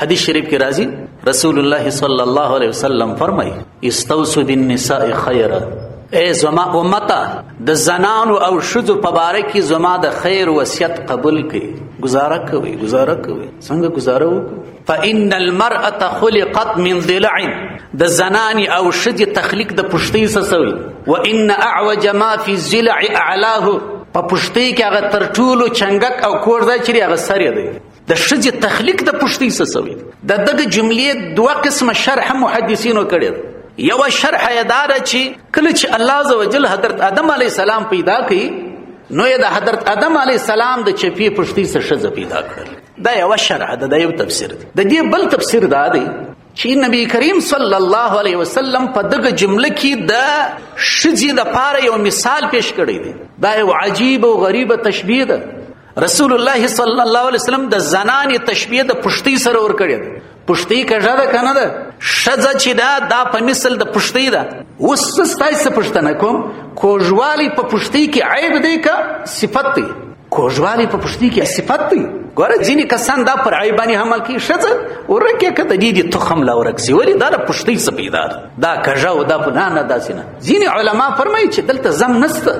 حدیث شریف کې راځي، رسول الله صلی الله علیه وسلم فرمایي: استوصوا بالنساء خیرا. ای زما امته، د زنانو او ښځو په باره کې زما د خیر وصیت قبول کړئ. گزاره کوئ، گزاره کوئ. څنګه گزاره وکړو؟ فإن المرأة خلقت من ضلع. د زنانی او ښځې تخلیق د پښتۍ څخه سوی. وان اعوج ما فی الضلع اعلاه. په پښتۍ کې هغه تر ټولو چنګک او کوږ ځای چې هغه سر یې دی. د ښځې تخلیق د پښتۍ څخه سوی. د دغه جملې دوه قسمه شرح محدثینو کړې ده. یوه شرح یې دا ده چې کله چې الله عز وجل حضرت آدم علیه السلام پیدا کړي، نو یې د حضرت آدم علیه السلام د چپې پښتۍ څخه ښځه پیدا کړل. دا یوه شرح ده، دا یو تفسیر دی. د دې بل تفسیر دا دی چې نبی کریم صلی الله علیه وسلم په دغه جمله کې د ښځې لپاره یو مثال پیش کړی دی. دا یو عجیب او غریبه تشبیه ده. رسول الله صلی الله علیه وسلم د زنانې تشبیه د پښتۍ سره ورکړې ده. پښتۍ کږه ده که نه ده؟ ښځه چې ده، دا په مثل د پښتۍ ده. اوس زه ستاسو څخه پوښتنه کوم، کوږوالی په پښتۍ کې عیب دی که صفت دی؟ کوږوالی په پښتۍ کې صفت دی. ګوره، ځینې کسان دا پر عیب باندې حمل کوي. ښځه ورکه که د دې دې تخم لا ورک سي، ولې دا د پښتۍ څخه پیدا ده، دا کږه او دا نه نه، داسې نه. ځینې علما فرمایي چې دلته زم نسته،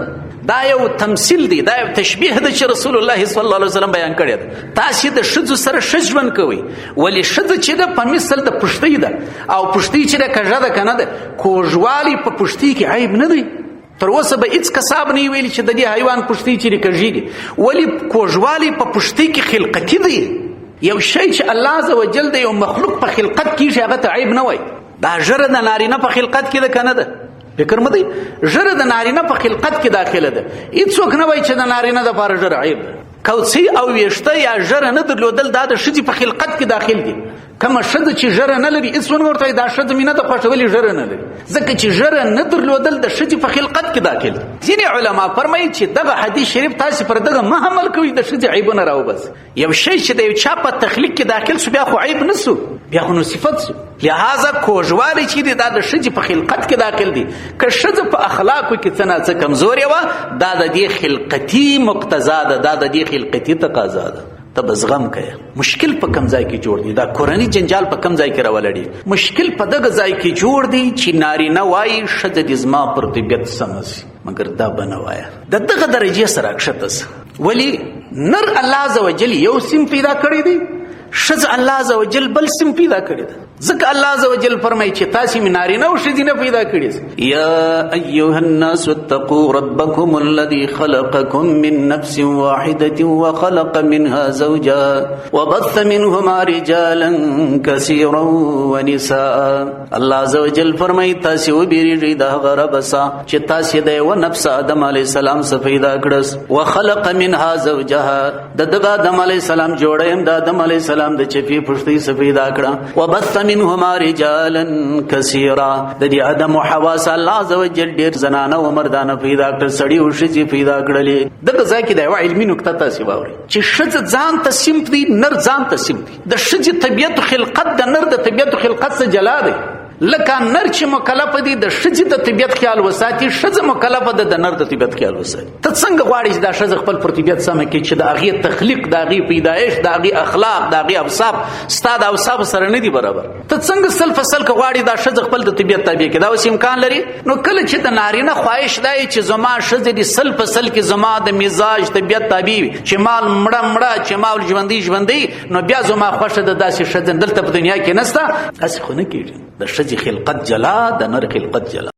دا یو تمثیل دی، دا یو تشبیه ده چې رسول الله صلی الله علیه وسلم بیان کړی ده. تاسې د ښځو سره ښه ژوند کوئ، ولې ښځه چې ده په مثل د پښتۍ ده، او پښتۍ چې ده کږه ده که نه ده؟ کوږوالی په پښتۍ کې عیب نه دی. تر اوسه به هیڅ کساب نه ویلي چې د دې حیوان پښتۍ چیرې کږېږي، ولې کوږوالی په پښتۍ کې خلقتي دی. یو شی چې الله عز وجل د یو مخلوق په خلقت کې هغه ته عیب نه وای. دا ژره د نارینه په خلقت کې ده که نه ده؟ فکر مه دی، ژره د نارینه په خلقت کې داخله ده. هیڅوک نه وایي چې د نارینه دپاره ژره عیب ده. کوڅې او ویښته یا ژره نه درلودل دا د ښځې په خلقت کې داخل دي. کومه ښځه چې ژره نه لري، هیڅ ونه ورته دا ښځه مې نه ده خوښه، ولې ژره نه لري؟ ځکه چې ژره نه درلودل د ښځې په خلقت کې داخل دي. ځینې علما فرمایي چې دغه حدیث شریف تاسې پر دغه مه عمل کوئ، د ښځې عیبونه راوباسئ. یو شی چې د یو چا په تخلیق کې داخل سو، بیا خو عیب نه سو، بیا خو نو صفت سو. لهذا کوږوالی چې دی دا د ښځې په خلقت کې داخل دی. که ښځه په اخلاقو کې څه ناڅه کمزورې وه، دا د دې خلقتي مقتضا ده، دا د دې خلقتي تقاضا ده. ته به زغم کوې. مشکل په کم ځای کې جوړ دی؟ دا کورنی جنجال په کم ځای کې راولاړي؟ مشکل په دغه ځای کې جوړ دی چې نارینه وایي ښځه دې زما پر طبیعت سمه سي، مګر دا به نه وایه. د دغه درجې سره کښته سه. ولی نر الله عز وجل یو سیم پیدا کړی دی، ښځه الله عز وجل بل سیم پیدا کړی دی. ځکه الله عز وجل فرمایي چې تاسې مې نارینه او ښځینه پیدا کړي. یا ایها الناس اتقوا ربکم الذي خلقکم من نفس واحدة وخلق منها زوجها وبث منهما رجالا كثيرا ونساء. الله عز وجل فرمایي تاسې وبېرېږئ د هغه رب څخه چې تاسې د یوه نفس آدم علیه السلام څخه پیدا کړس. وخلق منها زوجها، د دغه آدم علیه السلام جوړه یې هم د آدم علیه السلام د چپې پښتۍ څخه پیدا کړه. وبث منهما رجالا كثيرا، د دې آدم او حوا څخه الله عز وجل ډېر زنانه او مردانه پیدا کړل، سړي او ښځې پیدا کړلې. دغه ځای کې د یوه علمي نکته تاسې واورئ چې ښځه ځان ته صنف دی، نر ځان ته صنف دی. د ښځې طبیعت او خلقت د نر د طبیعت او خلقت څخه جلا دی. لکه نر چې مکلف دی د ښځې د طبیعت خیال وساتي، ښځه مکلفه ده د نر د طبیعت خیال وساتي. ته څنګه غواړې چې دا ښځه خپل پر طبیعت سمه کړي چې د هغې تخلیق، د هغې پیدایش، د هغې اخلاق، د هغې اوصاف ستا د اوصافو سره نه دي برابر؟ ته څنګه سل په سل که غواړې دا ښځه خپل د طبیعت تابع کړي؟ دا اوس امکان لري؟ نو کله چې د نارینه خواهش دی چې زما ښځه دې سل په سل کې زما د مزاج طبیعت تابع وي، چې مال مړه مړه، چې مال ژوندی ژوندی، نو بیا زما خوښه ده داسې ښځه دلته په دنیا کې نسته. داسې خو نه کېږي. د ښځې خلقت جلا، د نر خلقت جلا.